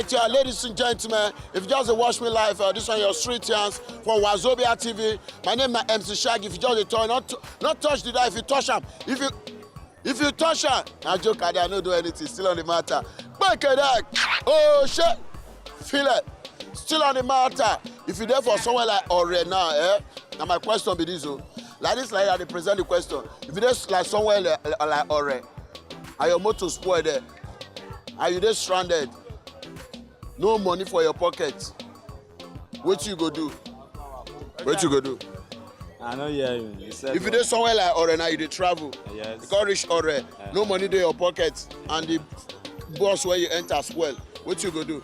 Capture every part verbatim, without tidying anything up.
Yeah, ladies and gentlemen, if you just dey watch me live, uh, this one your street chance for Wazobia T V. My name na M C Shaggy. If you just dey turn, not not touch the dial. If you touch am, if you if you touch am, na joke. I dey, I no do anything. Still on the matter. Back it up. Oh shit, feel it. Still on the matter. If you there for somewhere like Ore now, eh? Now my question be this, oh. Like this, like I dey present the question. If you there like somewhere like, like Ore, and your motor spoil there, and you dey stranded, no money for your pocket, wetin you go do? Wetin you go do? I no hear you. You said If you what? Dey somewhere like Ore now, you dey travel. Yes. You come reach Ore, no money dey your pocket, and the bus where you enter spoil. Wetin you go do?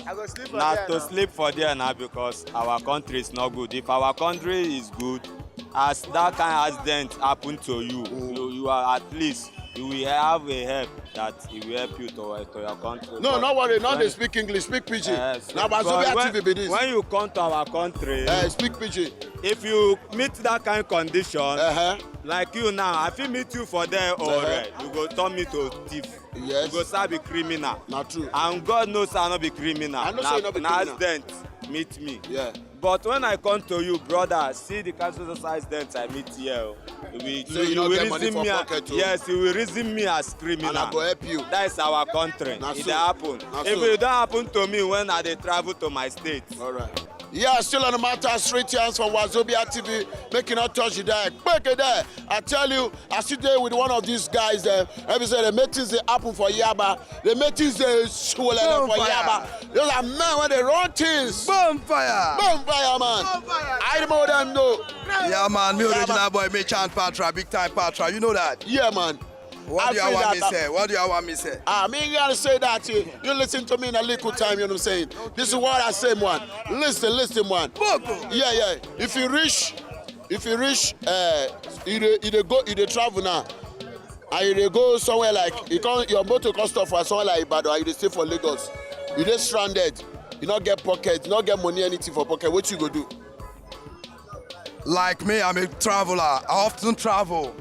I go sleep for Na there to now. Sleep for there now because our country is not good. If our country is good, as that kind accident happen to you, you, you are at least you will have a help that it will help you to, to your country. No, But no worry. No when dey speak English. Speak pidgin. Yes, Na but Wazobia when, T V be this. When you come to our country, Eh, speak pidgin. If you meet that kind condition, Uh-huh. Like you now, I fit meet you for there or Uh-huh. Eh, you go turn me to thief. Yes. You go start be criminal. Na true. And God knows I no be criminal. I know say you no be Na criminal. Accident meet me. Yeah. But when I come to you, brother, see the kind of accident I meet here. Oh. You will, So you you no will get money reason for me as, pocket, oh. Yes, you will reason me as criminal. And I go help you. That is our country. Na It so. Dey happen. Na If so. It don't happen to me when I dey travel to my state. All right. Yeah, still on the matter, street chance for Wazobia T V. Make you not touch the deck. Break it there. I tell you, I sit there with one of these guys there. Every say they make things they happen for Yaba. They make things they swollen up for Bonfire. Yaba. Those are men when they run things. Bonfire. Bonfire, man. Bonfire. I know them, though. Yeah, man. Me Yeah, original man. Boy, me Chan Patra, big time Patra. You know that. Yeah, man. What I do you feel want that me I say? What do you want me say? Ah, me gotta say that you, you listen to me in a little time, you know what I'm saying? This is what I say, man. Listen, listen, man. Boko. Yeah, yeah. If you reach, if you reach, uh, you dey, you dey go, you dey travel now. And you dey go somewhere like, you can't, your motor can't stop for somewhere like Ibadan, and you dey stay for Lagos. You dey stranded. You not get pocket, you not get money, anything for pocket. What you go do? Like me, I'm a traveler. I often travel.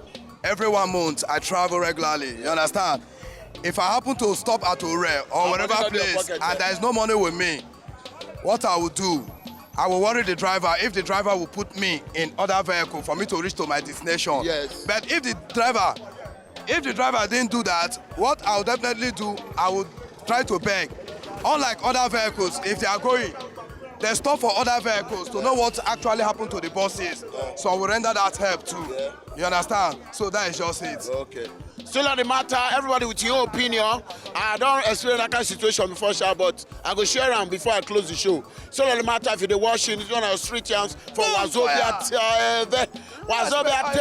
Every one month, I travel regularly. You understand? If I happen to stop at Ore or How whatever much you got in your place pocket, and man? There is no money with me, what I will do, I will worry the driver if the driver will put me in other vehicle for me to reach to my destination. Yes. But if the driver If the driver didn't do that, what I'll definitely do, I would try to beg. Unlike other vehicles, if they are going, they stop for other vehicles to know what actually happened to the buses. So I will render that help too. You understand? So that is just it. Okay. Still on the matter, everybody with your own opinion. I don't experience that kind of situation before, sha, but I go share am before I close the show. Still on the matter, if you dey watching, it's on our street chance for Wazobia T V. Wazobia T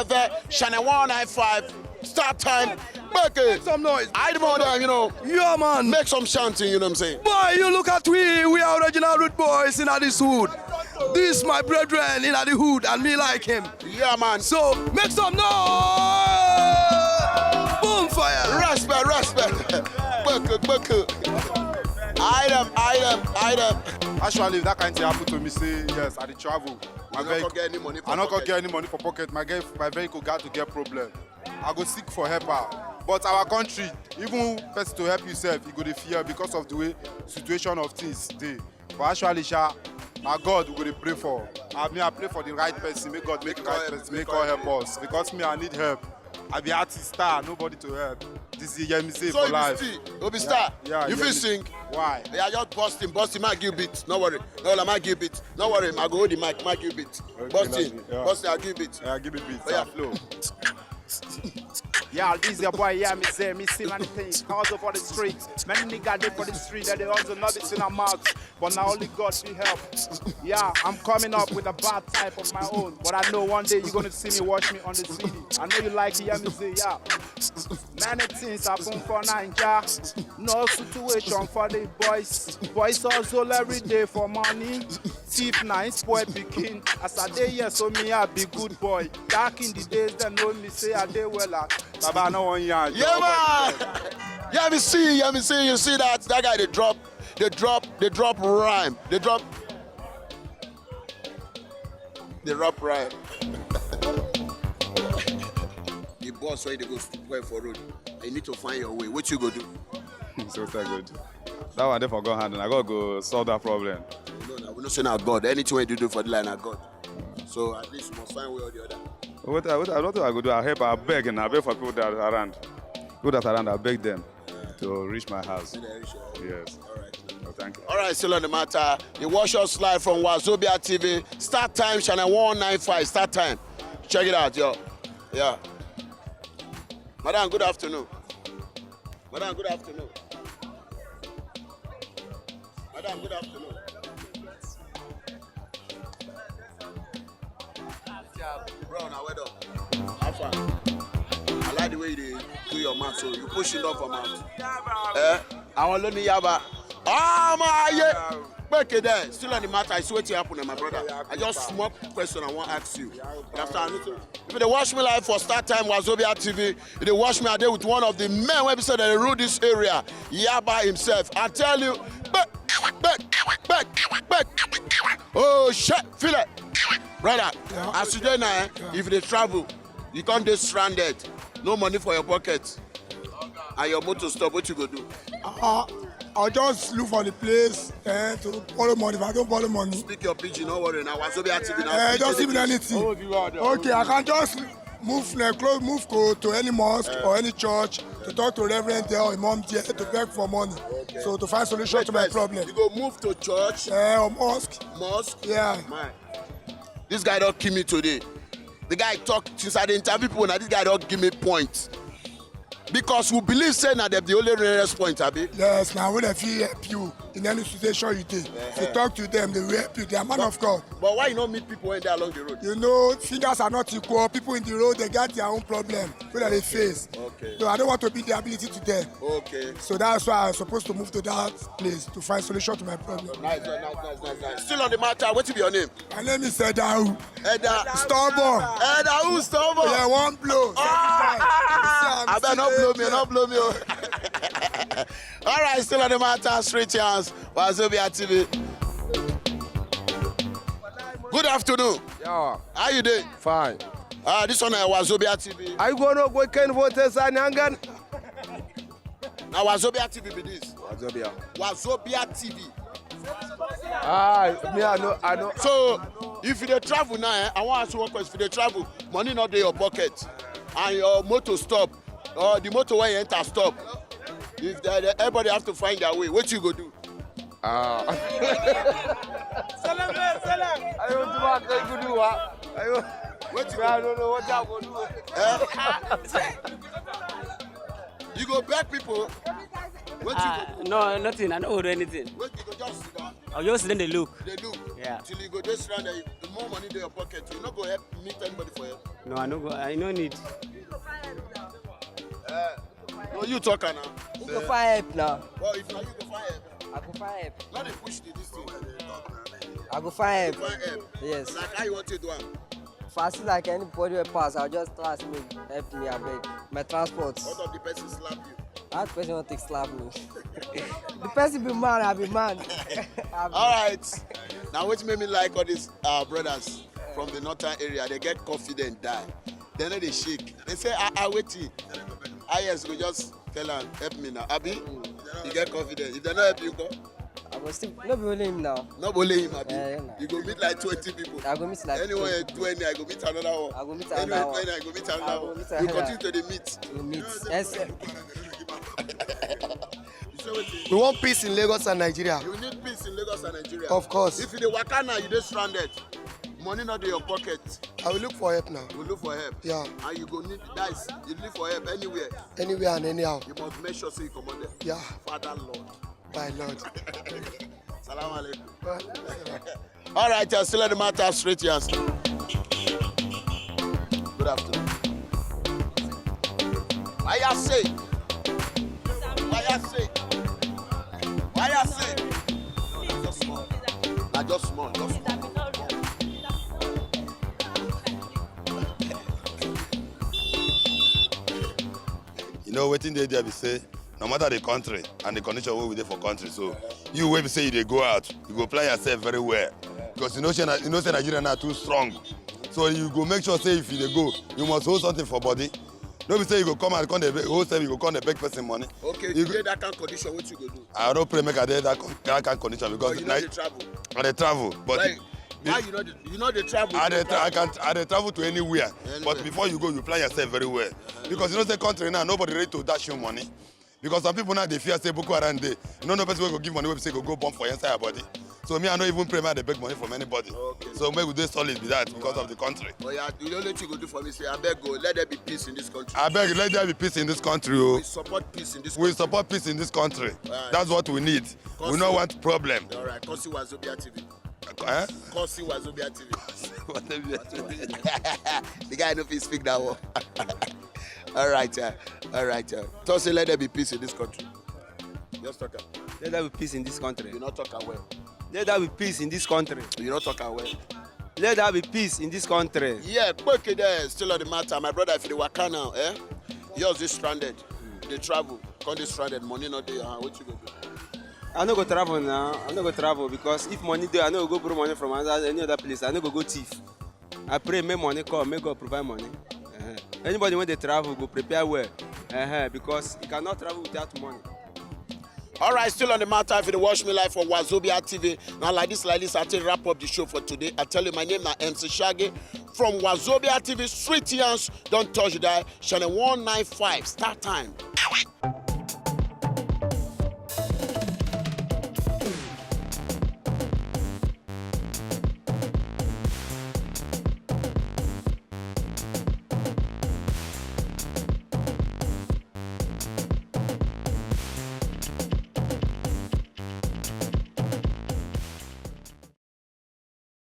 V, channel one nine five, start time. Make it. Some noise. I don't know, you know. Yeah, man. Make some chanting, you know what I'm saying? Boy, you look at we. We are original root boys in this hood. This my brethren in the hood, and me like him. Yeah, man. So, make some noise. Boom fire. Respect, respect. Buckle, buckle. Item, item, item. Actually, if that kind thing happen to me, say yes, I dey travel. My You no vehicle, come get any money for I no come pocket? Get any money for pocket. My, get, my vehicle got to get problem. I go seek for helper. But our country, even person to help yourself, you go dey fear because of the way situation of things dey. But actually, sha, na God we go dey pray for. I mean, I pray for the right person. Make God make the right person. Make God help us because me, I need help. I be artist star, nobody to help. This is Yemi say So for you be life. Still, you be star. Yeah, You fit Yemi. Sing. Why? Yeah, just bust him, bust him. I give beat. No worry. No, I might give beat. No worry. I go hold the mic. Might give beat. Okay, Bust that's him, it, yeah. Bust him. I give beat. Yeah, give it beat. Oh, yeah. Flow. Yeah, this is your boy, yeah, me say, me see many things. Hustle for the streets. Many niggas dey for the street that they also love it in our mouth. But now only God be help. Yeah, I'm coming up with a bad type of my own. But I know one day you're gonna see me, watch me on the C D. I know you like it, yeah, me say, yeah. Many things happen for Naija. No situation for the boys. Boys hustle every day for money. Thief na him spoil pikin. As I dey here, so me I be good boy. Back in the days, dem know me say I dey well. Ah. Baba, no one yarn. Yeah, man. Yeah, me see, yeah, me see. You see that? That guy, they drop, they drop, they drop rhyme. They drop, they drop rhyme. The boss wey dey go spoil for road. You need to find your way. What you go do? So what I go do? That one dey for God hand, na God go solve that problem. No, no, we no say na God. Anything wey you do for the line na God. So at least you must find way or the other. What I, what I, what I go do, I help, I beg, and I beg for people that are around. People that are around, I beg them to reach my house. Yes. All right. No, thank you. All right, still on the matter. You watch us live from Wazobia T V. Start time, channel one nine five. Start time. Check it out, yo. Yeah. Madam, good afternoon. Madam, good afternoon. Madam, good afternoon. Bro, now well done. How far? I like the way you dey do your mouth, so you push it up for mouth. Eh? I want to yaba. Ah, my yeah. Back there, still on the matter. I see what happened, my brother. I just small question I want to ask you. But after I need to If you dey watch me live for Start Time Wazobia T V, you dey watch me, I dey with one of the men wey be say dem dey rule this area, Yaba himself. I tell you, oh shit, feel it. Brother, as you dey now, eh, if you dey travel, you come dey stranded, no money for your pocket, and your motor stop, what you go do? Uh, I'll just look for the place eh, to borrow money. If I don't borrow money, Speak your pidgin, no worry. Now, Wazobia T V now. Eh, just even anything. Okay, I can just move uh, close, move go to any mosque or any church to talk to reverend there or imam there to beg for money. So to find solution to my problem. You go move to church, Eh, or mosque. Mosque. Yeah. Man, this guy don't kill me today. The guy talk since I dey interview people. Now this guy don't give me point. Because we believe say na dem the only nearest point, abi? Yes, now when they feel help you in any situation you take, if you talk to them, they will help you. They are man of God. But why you not meet people when they are along the road? You know, fingers are not equal. People in the road, they got their own problem. Where they face. Okay. So I don't want to be the ability to them. Okay. So that's why I'm supposed to move to that place to find solution to my problem. Nice, nice, nice, nice, nice. Still on the matter, what be your name? My name is Edau. Edda. Stubborn. Edda who stubborn? Yeah, one blow. Ah! I bet not blow me, not blow me. Oh. All right, still on the matter, street chance. Wazobia T V. Good afternoon. Yeah. How you doing? Fine. Uh, this one uh, Wazobia T V. I go no go can vote as an angan. Now Wazobia T V be this. Wazobia. Wazobia T V. Ah, me I know, I know. So if you dey travel now, eh, I want to ask you one question. If you dey travel, money not dey your pocket, and your motor stop, or the motor where you enter stop, if the, the, everybody have to find their way, what you go do? Ah. Salam, salam. Ayo, do what I go do what? Ayo. What you I don't know what I go do. Eh? You go beg people. What you Ah, go do? No, nothing. I don't do anything. What you go just sit down? I'll just sit and look. They look. Yeah. Till you go just round there, the more money in your pocket, you not go help meet anybody for help. No, I no go. I no need. Eh. No, you talk now. Who go find help now? Well, if now you go find help. I go find help. Not dey push the this thing. I go find help. Find help. Yes. Like how you want to do am? If I see like anybody wey pass, I'll just try ask me help me abeg. My transport. What of the person slap you? That person wan take slap me. The person be man, I be man. I be All right. Now, which made me like all these uh, brothers from the northern area, they get confident die. They know they shake. They say, ah, ah, wait. Ah, yes, go just tell am, help me now. Abi, you get confidence. If they no help you, go. I go still no be only him now. No be only him, abi. Eh, yeah, na. You go meet like twenty people. I go meet like Anyone twenty. Twenty, I go meet another one. I go meet Anyone another one. Twenty, I go meet another I go one. Meet You another. Continue to dey meet. We meet. Yes, sir. You say wetin? We want peace in Lagos and Nigeria. You need peace in Lagos and Nigeria. Of course. If you dey waka now, you dey stranded. Money not in your pocket. I will look for help now. You look for help. Yeah. And you go need that is you look for help anywhere. Anywhere and anyhow. You must make sure say you comot there. Yeah. Father Lord. My Lord. Salam alaikum. Well, All right, uh, still at the matter straight here. Good afternoon. Why you say? Why you say? Why you say? No, no, just small. Nah, just small, just small. You know wetin dey there be say no matter the country and the condition wey we dey for country, so you wey be say you dey go out, you go plan yourself very well, because you know say na- you know say Nigeria now too strong, so you go make sure say if you dey go, you must hold something for body. No be say you go come and come dey beg, whole time you go come dey beg person money. Okay, if You you go- dey that kind condition, wetin you go do? I no pray make I dey that con- that kind condition But because you na no dey travel. I dey travel, but Why, it- why you no dey you no dey travel? I You dey dey tra- I travel. can I dey travel to anywhere. Anywhere. But before you go, you plan yourself very well because you know say country now nobody ready to dash you money because some people now dey fear say Boko Haram dey. You no know person wey go give money wey be say go go bomb for inside your body. So me I no even pray make I dey beg money from anybody. Okay. So make we dey solid be that because of the country. But yeah, the only thing you go do for me say abeg o, let there be peace in this country. Abeg let there be peace in this country o. We support peace in this We country. Support peace in this country. Right. That's what we need. We no want problem. All right, come see Wazobia T V. Eh? Come see Wazobia T V. The guy no fit speak that one. All right, uh, all right. Uh, talk say let there be peace in this country. Just talk am. Let there be peace in this country. You no talk am well. Let there be peace in this country. You no talk am well. Let there be peace in this country. Yeah, quick there, still on the matter. My brother, if you dey waka now, eh? Yours is stranded. Dey travel, come dey stranded, money no dey your hand. What you go do? I no go travel now. I no go travel because if money dey, I no go go borrow money from other, any other place. I no go go thief. I pray make money come, make God provide money. Uh-huh. Anybody when they travel go prepare well. Uh-huh. Because you cannot travel without money. All right, still on the matter. If you dey watch me live for Wazobia T V, now like this, like this, I take wrap up the show for today. I tell you, my name na M C Shaggy from Wazobia T V. Street Yans don't touch that channel one nine five. Start time.